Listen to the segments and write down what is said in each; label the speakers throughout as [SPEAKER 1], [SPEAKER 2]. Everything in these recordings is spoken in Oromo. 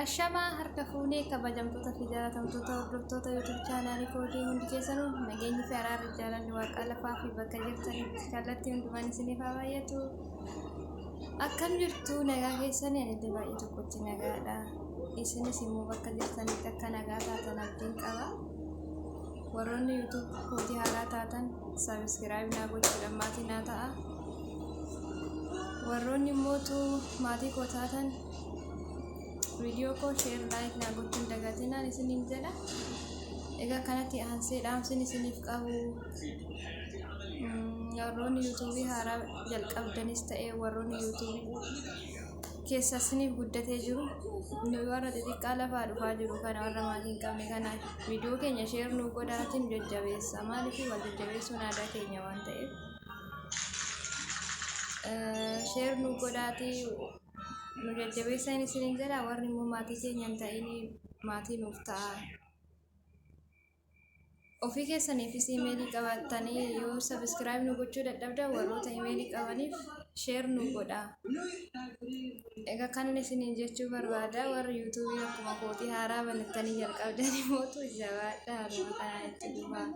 [SPEAKER 1] Ashamaa harka fuunee kabajamtoota fi jaalatamtoota hordoftoota YouTube chaanaalii kootii hundi keessanuu nageenyi fi araarri jaalalli waaqaa lafaa fi bakka jirtanitti kallattii hundumaan isiniif haa baay'atu. Akkam jirtu nagaa keessanii anillee baay'ee tokkotti nagaadha. Isinis immoo bakka jirtanitti akka nagaa taatan abdiin qaba. Warroonni YouTube kootii haaraa taatan sabiskiraayib naa gochuudhaan maatii naa ta'a. Warroonni immootu maatii koo taatan viidiyoo koo sheer laayik naa gochuun dagatinaan isiniin jedha. Egaa kanatti aansee dhaamsin isiniif qabu warroonni yuutuubii haaraa jalqabdanis ta'ee warroonni yuutuubii keessa isiniif guddatee jiru nu warra xixiqqaa lafaa dhufaa jiru kana warra maatii hin qabne kana viidiyoo keenya sheer nuu godhaatiin jajjabeessa maaliif wal jajjabeessuun aadaa keenya waan ta'eef sheer nuu godhaatii nu jajjabeessaa inni isiniin jedha warri immoo maatii keenya hin ta'in maatii nuuf ta'a. Ofii keessaniifis imeelii qabaattanii yoo sabiskiraayib nu gochuu dadhabdan warroota imeelii qabaniif sheer nu godha. Egaa kanan isiniin jechuu barbaada warri yuutuubii akkuma kootii haaraa banattanii jalqabdan immoo jabaadha haaluma kanaan itti fufaa.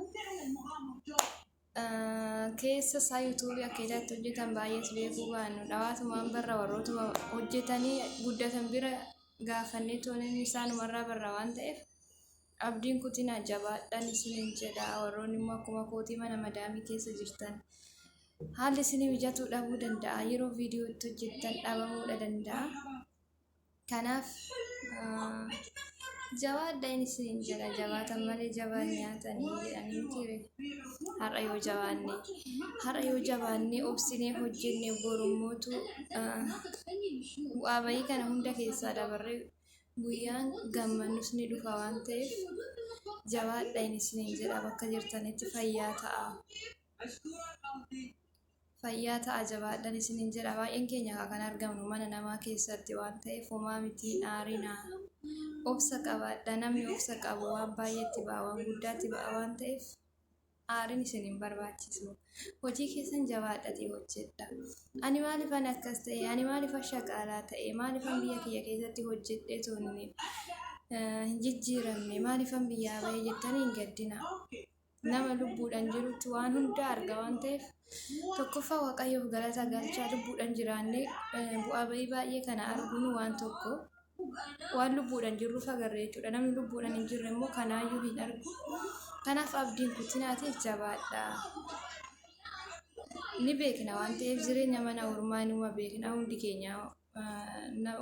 [SPEAKER 1] Keessa isaa yuutuubii akkaataa itti hojjetan baay'ees beekuu baannu dhawaatumaan barra warrootuma hojjetanii guddatan bira gaafannee tooniin isaanumarraa barra waan ta'eef abdiin kutinaa jabaadhaan isiniin jedha warroonni immoo akkuma kootii mana madaamii keessa jirtan haalli isinii mijatuu dhabuu danda'a yeroo viidiyoo itti hojjettan dhabamuudha danda'a. Kanaaf jabaadha inni isiniin jedha jabaatan malee jabaan nyaatanii jedhanii mitiire. Har'a yoo jabaanne har'a yoo jabaanne obsinee hojjenne borummootu bu'aa bahii kana hunda keessaa dabarree guyyaan gammannus ni dhufa waan ta'eef jabaadha inni isiniin jedha bakka jirtanitti fayyaa ta'a. Fayyaa ta'a jabaadhan isinin jedha baay'een keenya kaa kan argamnu mana namaa keessatti waan ta'eef homaa miti hin aarinaa obsa qabaadha namni obsa qabu waan baay'eetti ba'a waan guddaatti ba'a waan ta'eef aarin isin hin barbaachisu hojii keessan jabaadhatii hojjedha ani maalifan akkas ta'e ani maalifan shaqaalaa ta'e maalifan biyya kiyya keessatti hojjedhee toonni hin jijjiiramne maalifan biyyaa ba'e jettanii hin gaddina Nama lubbuudhaan jirutti waan hunda arga waan ta'eef tokkoffaa Waaqayyoof galata galchaa lubbuudhaan jiraannee bu'aa ba'ii baay'ee kana arguun waan tokko waan lubbuudhaan jirruuf agarre jechuudha. Namni lubbuudhaan hin jirre immoo kanaayyuu hin argu. Kanaaf abdiin kutinaatiif jabaadha. Ni beekna waan ta'eef jireenya mana ormaa numa beekna hundi keenya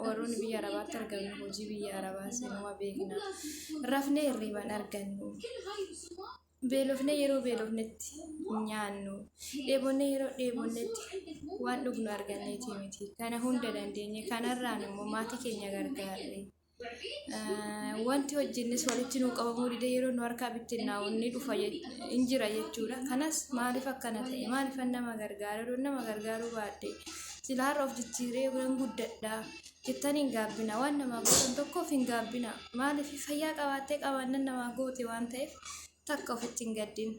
[SPEAKER 1] warroonni biyya arabaatti argamnu hojii biyya arabaa seenuma beekna. Rafnee hirriiban argannu. Beelofnee yeroo beelofnetti nyaannu. Dheebonnee yeroo dheebonnetti waan dhugnu arganneeti miti. Kana hunda dandeenye kanarraan immoo maatii keenya gargaarre. Wanti hojjennes walitti nuu qabamuu dide yeroo nu harkaa bittinnaa'u ni dhufa hin jira jechuudha. Kanas maaliif akkana ta'e maaliifan nama gargaara odoo nama gargaaruu baadhe sila har'a of jijjiiree nan guddadha jettanii hin gaabbina waan namaa gootan tokkoof hin gaabbina maaliif fayyaa qabaattee qabaannan namaa goote waan ta'eef takka ofitti hin gaddin.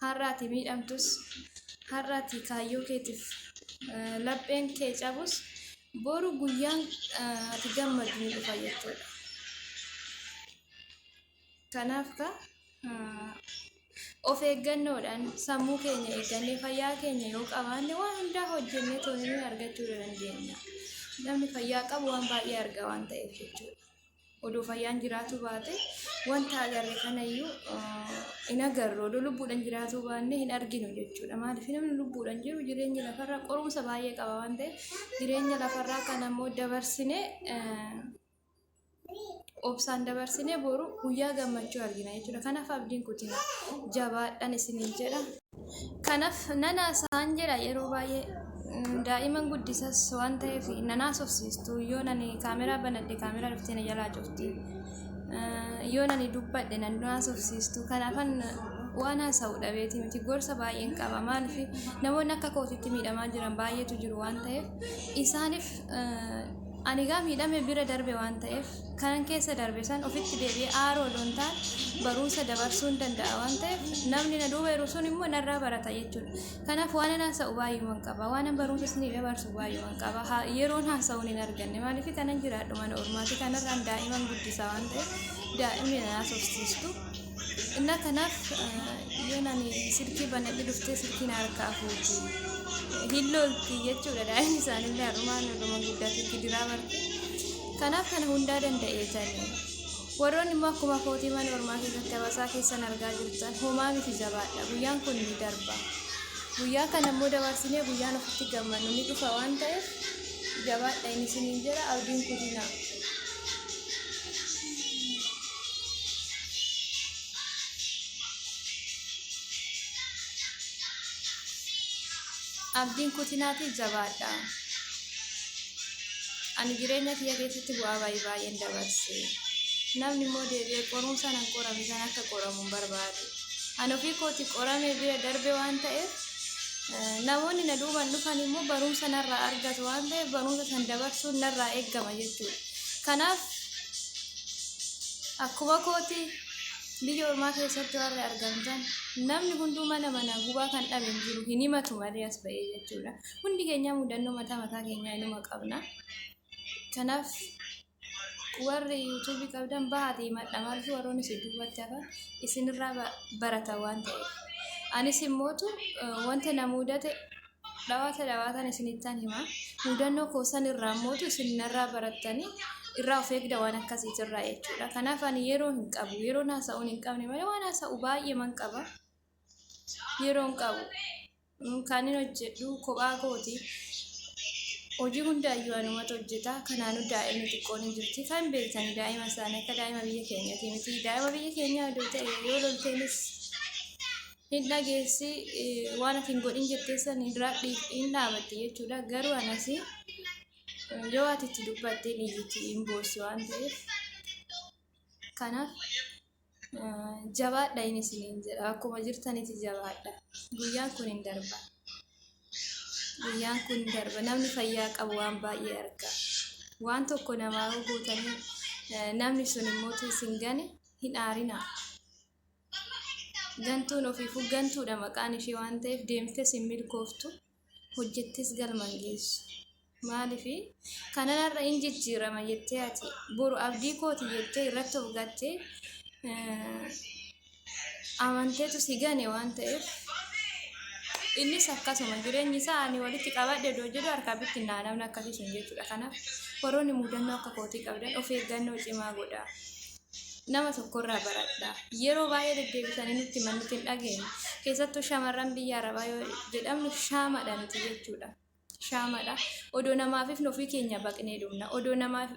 [SPEAKER 1] Har'a ati miidhamtus, har'a ati kaayyoo keetiif lapheen kee cabus, boru guyyaan ati gammaddu ni dhufa jechuudha. Kanaaf ka of eeggannoodhaan sammuu keenya eeggannee fayyaa keenya yoo qabaanne waan hundaa hojjennee toonii argachuu dandeenya. Namni fayyaa qabu waan baay'ee arga waan ta'eef jechuudha. Odoo fayyaan jiraatuu baate wanta agarre kanayyuu hin agarru. Odoo lubbuudhaan jiraatuu baanne hin arginu jechuudha. Maaliif namni lubbuudhaan jiru jireenya lafarraa qorumsa baay'ee qaba waan ta'eef jireenya lafarraa kana immoo dabarsine obsaan dabarsine boru guyyaa gammachuu argina jechuudha. Kanaaf abdiin kutina jabaadhaan isiniin jedha. Kanaf nan haasa'an jedha yeroo baay'ee daa'iman guddisas waan ta'eef nan haasofsiistu yoo nani kaameraa banadhe kaameraa dhuftee na jalaa cufti yoo nani dubbadhe nan haasofsiistu kanaafan waan haasa'u dhabeeti miti gorsa baay'een qaba maaliif namoonni akka kootitti miidhamaa jiran baay'eetu jiru waan ta'eef isaaniif Ani gaa miidhame bira darbe waan ta'eef kanan keessa darbe san ofitti deebi'ee aaroo odoo hin taane barumsa dabarsuu hin danda'a waan ta'eef namni na duuba jiru sun immoo narraa barata jechuudha. Kanaaf waanan haasa'u baay'uman qaba. Waanan barumsa isinii dabarsu baay'uman qaba. Yeroon haasa'uun hin arganne. Maaliif kanan jiraadhu mana ormaati kanarraan daa'iman guddisaa waan ta'eef daa'imni na haasofsiistu. Inna kanaaf yoon ani silkii banadhe dhuftee silkii na harkaa fuuti. Hin lolti jechuudha daa'imni isaanillee har'umaan oduma guddate gidiraa barte. Kanaaf kana hundaa danda'eetani. Warroonni immoo akkuma kootii mana ormaa keessatti hawasaa keessan argaa jirtan homaa miti jabaadha. Guyyaan kun ni darba. Guyyaa kana immoo dabarsinee guyyaan ofitti gammannu ni dhufa waan ta'eef jabaadha inni isiniin jedha abdiin kutinaa. Abdiin kutinaatii jabaadha. Ani jireenya kiyya keessatti bu'aa baay'ee baay'een dabarse. Namni immoo deebi'ee qorumsa nan qorame sana akka qoramu hin barbaadu. Ani ofii kooti qorame bira darbe waan ta'eef namoonni na duuban dhufan immoo barumsa narraa argatu waan ta'eef barumsa san dabarsuun narraa eeggama jechuudha. Kanaaf akkuma kooti biyya ormaa keessatti warri argamtan namni hunduu mana mana gubaa kan dhabe hin jiru hin himatu malee as ba'ee jechuudha. Hundi keenyaa mudannoo mataa mataa keenyaa inuma qabna. Kanaaf warri yuutuubii qabdan bahaatii himadha maaliif warroonni isin duubatti hafan isinirraa barata waan ta'eef. Anis immootu wanta na mudate dhawaata dhawaataan isinittan hima. Mudannoo koo san irraa immootu isin narraa barattanii irraa of eegda waan akkasiitirraa jechuudha. Kanaaf ani yeroo hin qabu yeroon haasa'uun hin qabne malee waan haasa'u baay'ee man qaba. Yeroo hin qabu. Kanin hojjedhu kophaa kooti. Hojii hundaayyuu anumatu hojjeta. Kanaanuu daa'imni xiqqoon hin jirti. Kan beektanii daa'ima isaanii akka daa'ima biyya keenyaati miti. Daa'ima biyya keenyaa odoo ta'e yoo lolteenis hin dhageessi waan ati hin godhin jettee san hin dhaabatti jechuudha. Garuu anasi yoo ati itti dubbatte hin iyyiti hin boossi waan ta'eef. Kanaaf jabaadha inni isiniin jedha. Akkuma jirtanitti jabaadha. Guyyaan kun hin darba. Guyyaan kun hin darba. Namni fayyaa qabu waan baay'ee arga. Waan tokko namaa yoo gootanii namni sun immoo isin gane hin aarinaa. Gantuun ofiifuu gantuudha maqaan ishee waan ta'eef deemtes hin milkooftu hojjettes galma hin geessu. Maaliif kanan har'a hin jijjiirama jettee ati boru abdii kooti jettee irratti of gattee amanteetu si gane waan ta'eef innis akkasuma jireenyi isaa ani walitti qabadhe iddoo jedhu harkaa bittinnaa namni akkasii sun jechuudha. Kanaaf warroonni mudannoo akka kootii qabdan of eeggannoo cimaa godhaa. Nama tokkorraa baradhaa. Yeroo baay'ee deddeebisanii nutti himan nuti hin dhageenyu. Keessattuu shamarran biyya Arabaa yoo jedhamnu shaamadha nuti jechuudha. Shaamadha. Odoo namaaf ifnu ofii keenya baqnee dhumna. Odoo namaaf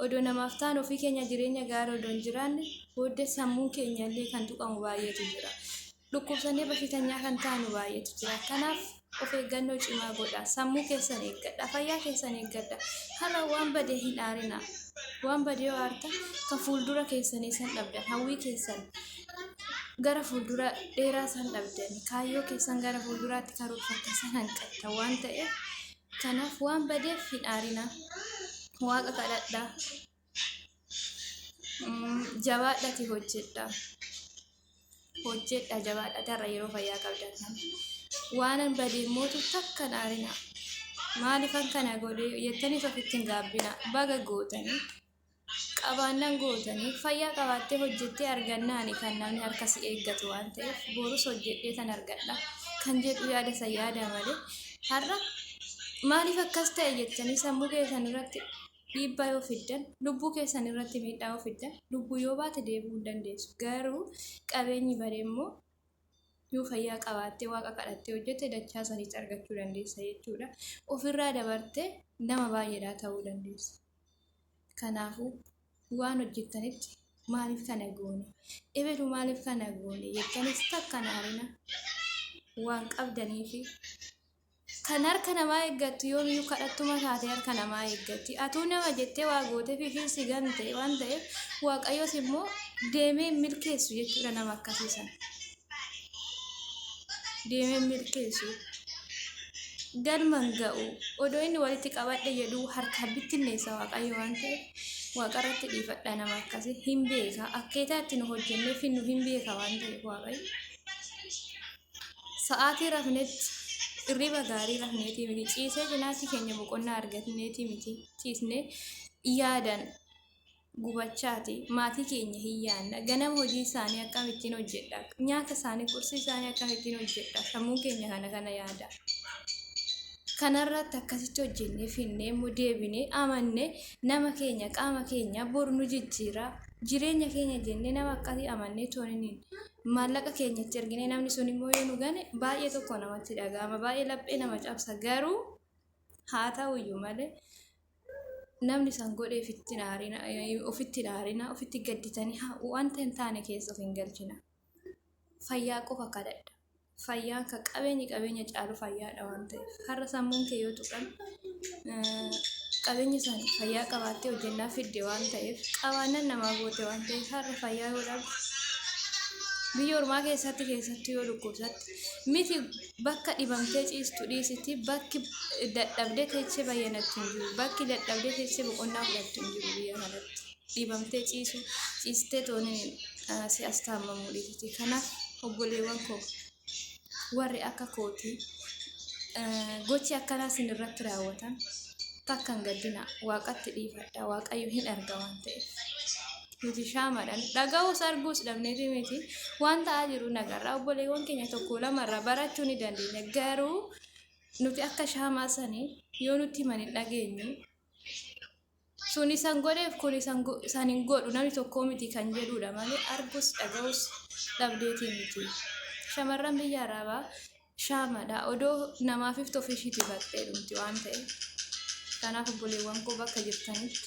[SPEAKER 1] odoo namaaf taanu ofii keenya jireenya gaarii odoo hin jiraanne booddee sammuun keenya illee kan tuqamu baay'eetu jira. Dhukkubsannee bashitanyaa kan taanu baay'eetu jira. Kanaaf of eeggannoo cimaa godhaa. Sammuu keessan eeggadha. Fayyaa keessan eeggadha. Har'a waan badee hin aarinaa. Waan badee yoo aartan kan fuuldura keessanii san dhabdan. Hawwii keessan gara fuuldura dheeraa san dhabdan. Kaayyoo keessan gara fuulduraatti karoorfattan san hanqattan waan ta'eef kanaaf waan badeef hin aarinaa. Waaqa kadhadhaa. Jabaadhati hojjedha. Hojjedha jabaadhati har'a yeroo fayyaa qabdan kana. Waanan badee mootu takka hin aarinaa. Maaliifan kana godhe jettaniis ofitti hin gaabbinaa. Baga gootanii qabaannan gootanii fayyaa qabaattee hojjettee argannaani kan namni harka si eeggatu waan ta'eef borus hojjedhee tan argadha kan jedhu yaada san yaada malee har'a maaliif akkas ta'e jettanii sammuu keessan irratti dhiibbaa yoo fiddan, lubbuu keessan irratti miidhaa yoo fiddan, lubbuu yoo baate deebi'uu hin dandeessu. Garuu qabeenyi bade immoo yoo fayyaa qabaattee waaqa kadhattee hojjette dachaa sanitti argachuu dandeessa jechuudha. Ofirraa dabartee nama baay'eedhaa ta'uu dandeessa. Kanaafuu waan hojjettanitti maaliif kana goone? Ebelu maaliif kana goone? Jettanis takka hin aarina. Waan qabdaniifi Kan harka namaa eeggattu yoomiyyuu kadhattuma taatee harka namaa eeggatti. Atuu nama jettee waa gooteef ishiin si gante waan ta'eef Waaqayyos immoo deemee hin milkeessu jechuudha nama akkasii sana. Deemee hin milkeessu. Galma hin ga'u. Odoo inni walitti qabadhe jedhuu harkaa bittinneessa Waaqayyo waan ta'eef Waaqarratti dhiifadha nama akkasii hin beeka. Akkeetaa itti nu hojjennee finnu hin beeka waan ta'eef Waaqayyo. Sa'aatii rafnetti irriba gaarii rafneetii miti. Ciisee cinaachi keenya boqonnaa argatneetii miti. Ciisnee yaadan gubachaati. Maatii keenya hin yaanna. Ganama hojii isaanii akkamittiin hojjedha? Nyaata isaanii, qursii isaanii akkamittiin hojjedha? Sammuun keenya kana kana yaada. Kanarratti akkasitti hojjennee finnee immoo deebinee amannee nama keenya qaama keenya boru nu jijjiira. Jireenya keenya jennee nama akkasii amannee tooniniin maallaqa keenya itti erginee namni sun immoo yoo nu gane baay'ee tokko namatti dhaga'ama. Baay'ee laphee nama cabsa. Garuu haa ta'uyyuu malee namni san godhe ofitti hin aarina, ofitti hin aarina, ofitti gadditanii wanta hin taane keessa of hin galchina. Fayyaa qofa kadhadha. Fayyaan kan qabeenyi qabeenya caalu fayyaadha waan ta'eef. Har'a sammuun kee yoo tuqan qabeenya san fayyaa qabaattee hojjennaa fidde waan ta'eef qabaannan namaa goote waan ta'eef har'a fayyaa yoo dhabde biyya ormaa keessatti keessattuu yoo dhukkubsatte miti Bakka dhibamtee ciistu dhiisiti bakki dadhabdee teechee bayyanattu hin jiru. Bakki dadhabdee teechee boqonnaa fudhattu hin jiru biyya kanatti. Dhibamtee ciisu ciistee tooniin si as taammamuu dhiisiti. Kanaaf obboleewwan koo warri akka kootii gochi akkanaa isin irratti raawwatan takka hin gaddina waaqatti dhiifadha waaqayyo hin arga waan ta'eef. Nuti shaamadhan dhaga'uus arguus dhabneeti miti waan ta'aa jiru nagarra obboleewwan keenya tokko lamarraa barachuu ni dandeenya garuu nuti akka shaamaa sanii yoo nutti himan hin dhageenyu sun isan godheef kun isan hin godhu namni tokkoo miti kan jedhudha malee arguus dhaga'uus dhabdeetii miti. Shamarran biyya Arabaa shaamadha odoo namaaf iftu ofii ishiitii baqxee dhumti waan ta'eef kanaaf obboleewwan koo bakka jirtanitti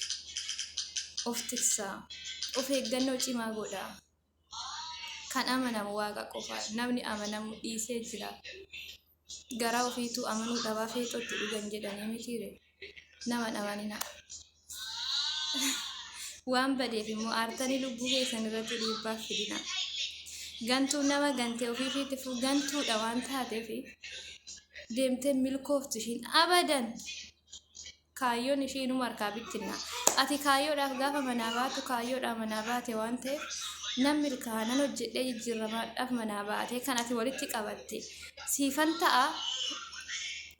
[SPEAKER 1] of tiksaa of eeggannoo cimaa godhaa kan amanamu waaqa qofa namni amanamu dhiisee jira garaa ofiituu amanuu dhabaa feexootti dhugan jedhanii mitiire nama hin amanina Waan badeef immoo aartanii lubbuu keessan irratti dhiibbaa fidina. Gantuun nama gantee ofii ishiitifuu gantuudha waan taateef deemtee milkooftu ishiin abadan kaayyoon ishii inuma harkaa bittinna. Ati kaayyoodhaaf gaafa manaa baatu kaayyoodhaa manaa baate waan ta'eef nan milkaa'a nan hojjedhee jijjiirramaadhaaf manaa baate kan ati walitti qabatte siifan ta'a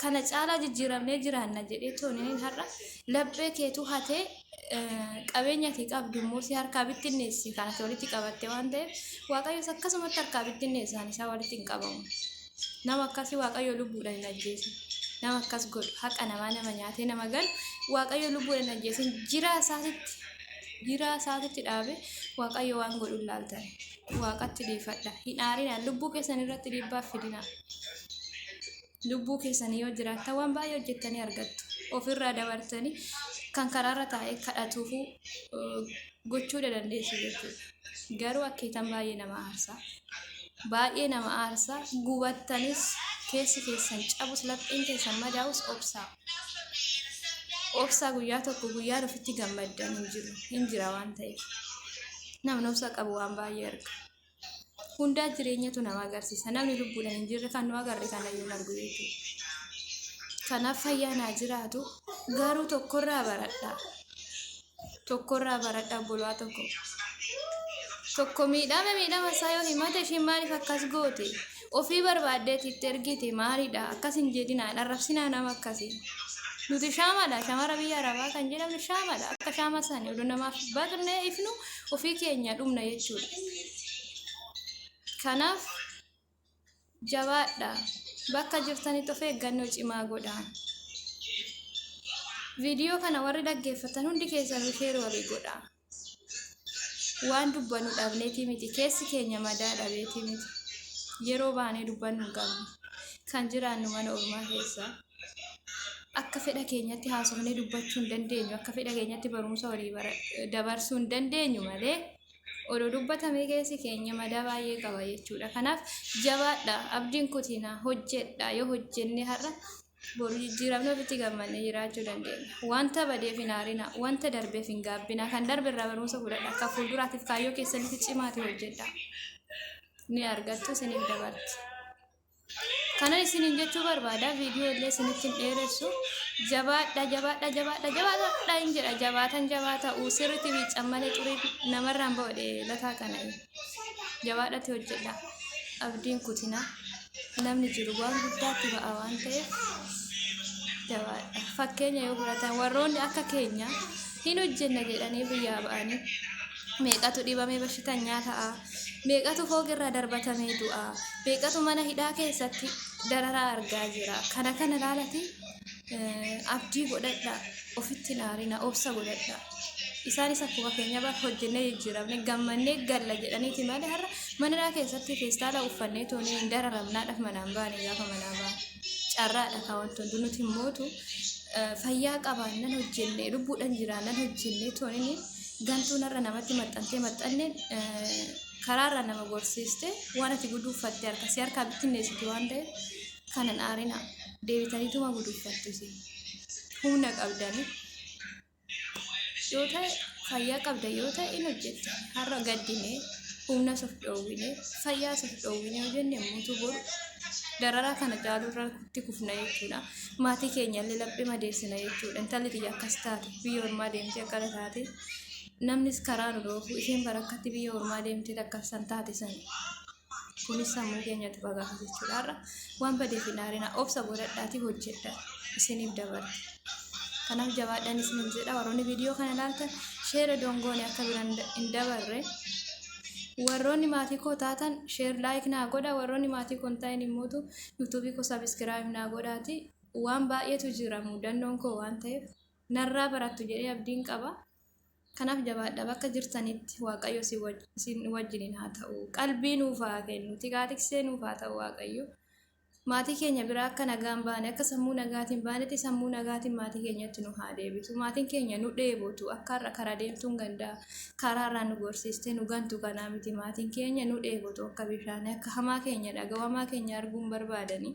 [SPEAKER 1] kana caalaa jijjiiramnee jiraanna jedhee tooniniin har'a Laphee keetu hatee qabeenya ati qabdu immoo si harkaa bittinneesse kan ati walitti qabatte waan ta'eef Waaqayyos akkasumatti harkaa bittinneessaan isaa walitti hin qabamu. Nama akkasii Waaqayyo lubbuudhaan hin ajjeesin. Nama akkas godhu haqa namaa nama nyaatee nama galu Waaqayyo lubbuudhaan hin ajjeesin jiraa isaatitti jiraa isaatitti dhaabe Waaqayyo waan godhu hin laaltan. Waaqatti dhiifadha. Hin aarinaa lubbuu keessan irratti dhiibbaa fidinaa. Lubbuu keessanii yoo jiraattan waan baay'ee hojjettanii argattu. Ofirraa dabartanii kan karaarra taa'ee kadhatuufuu gochuu dandeessu jechuudha. Garuu akkeetan baay'ee nama aarsa. Baay'ee nama aarsa. Gubattanis keessi keessan cabus lapheen keessan madaa'us obsaa. Obsaa guyyaa tokko guyyaan ofitti gammaddan hin jiru. Hin jira waan ta'eef. Namni obsa qabu waan baay'ee arga. Hundaa jireenyatu nama agarsiisa. Namni lubbuudhaan hin jirre kan nu agarre kanayyuu hin argu jechuudha. Kanaaf fayyaan haa jiraatu. Garuu tokkorraa baradhaa. Tokkorraa baradhaa obbolaa tokko. Tokko miidhame miidhama isaa yoo himate ishiin maaliif akkas goote? Ofii barbaaddeeti itti ergite maalidha? Akkas hin jedhinaa hin arrabsinaa nama akkasii. Nuti shaamadha. Shamara biyya Arabaa kan jedhamnu shaamadha. Akka shaama sani odoo namaaf baqnee ifnu ofii keenya dhumna jechuudha. Kanaaf jabaadha. Bakka jirtanitti of eeggannoo cimaa godhaa. Viidiyoo kana warri dhaggeeffatan hundi keessanuu sheer walii godhaa. Waan dubbannu dhabneetii miti. Keessi keenya madaa dhabeetii miti. Yeroo baanee dubbannu hin qabnu. Kan jiraannu mana ormaa keessa. Akka fedha keenyatti haasofnee dubbachuu hin dandeenyu. Akka fedha keenyatti barumsa walii dabarsuu hin dandeenyu malee odoo dubbatamee keessi keenya madaa baay'ee qaba jechuudha. Kanaaf jabaadha, abdiin kutina, hojjedha. Yoo hojjenne har'a boru jijjiiramne ofitti gammannee jiraachuu dandeenya. Wanta badeef hin aarina, wanta darbeef hin gaabbina. Kan darbe irraa barumsa fudhadha. Akka fuulduraatiif kaayyoo keessanitti cimaati hojjedha. Ni argattu isiniif dabarti. Kanan isiniin jechuu barbaada viidiyoo illee isinitti hin dheeressu. Jabaadha jabaadha jabaadha jabaadha hin jedha jabaatan jabaa ta'uu sirriitti miiccan malee xurii namarraan ba'u lataa kana jabaadhati hojjedha. Abdiin kutina namni jiru waan guddaatti ba'a waan ta'eef jabaadha. Fakkeenya yoo fudhatan warroonni akka keenya hin hojjenna jedhanii biyyaa ba'anii meeqatu dhibamee bashitanyaa ta'a. Meeqatu fooqirraa darbatamee du'a. Meeqatu mana hidhaa keessatti dararaa argaa jira. Kana kana ilaalati abdii godhadha. Ofitti hin aarina. Obsa godhadha. Isaanis akkuma keenya bar hojjennee jijjiiramne gammannee galla jedhaniiti malee har'a mana hidhaa keessatti feestaala uffannee toonii hin dararamnaadhaaf manaan baane gaafa manaa baane. Carraadha kan wanti hundi nuti mootu fayyaa qabaannan hojjennee lubbuudhaan jiraannan hojjennee tooniin gantuun har'a namatti maxxantee maxxanneen karaarraa nama gorsiiste waan ati guduuffatte harka si harkaa bittinneessiti waan ta'eef kanan aarina deebitaniituma guduuffattu isin humna qabdanii yoo ta'e fayyaa qabda yoo ta'e in hojjette har'a gaddine humna of dhoowwine fayyaa of dhoowwine yoo jenne immoo boru dararaa kana caalurra itti kufna jechuudha. Maatii keenya illee laphee madeessina jechuudha. Intalli tiyya akkas taate biyya ormaa deemtee akkana taate namnis karaa nu dhoofu isheen barakkatti biyya ormaa deemtee akkas san taate sani. Kunis sammuu keenyatti fagaata jechuudha. Har'a waan badeef hin aarina obsa godhadhaatii hojjedha isiniif dabarti. Kanaaf jabaadhaan isiniin jedha warroonni viidiyoo kana ilaaltan share dongoone akka biraan hin dabarre. Warroonni maatii koo taatan share like naa godha warroonni maatii koo hin ta'in immootu yuutuubii koo subscribe naa godhaati. Waan baay'eetu jira mudannoon koo waan ta'eef narraa barattu jedhee abdiin qaba. Kanaaf jabaadha bakka jirtanitti Waaqayyo isin wajjiniin haa ta'u. Qalbii nuuf haa kennu. Tikaa tiksee nuuf haa ta'u Waaqayyo. Maatii keenya biraa akka nagaan baane akka sammuu nagaatiin baanetti sammuu nagaatiin maatii keenyatti nu haa deebisu. Maatiin keenya nu dheebotu akka har'a karaa deemtuun gandaa karaarraa nu gorsiiste nu gantu kanaa miti. Maatiin keenya nu dheebotu akka bishaanii akka hamaa keenya dhaga'u hamaa keenya arguun barbaadanii.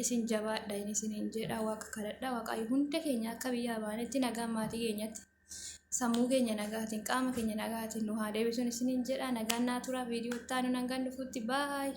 [SPEAKER 1] Isin jabaadha inni isiniin jedha waaqa kadhadha waaqayyo hunda keenya akka biyyaa baanetti nagaan maatii keenyatti sammuu keenya nagaatiin qaama keenya nagaatiin nu haa deebisuun isiniin jedha nagaan naa tura viidiyoo itti aanu nagaan dhufutti baay.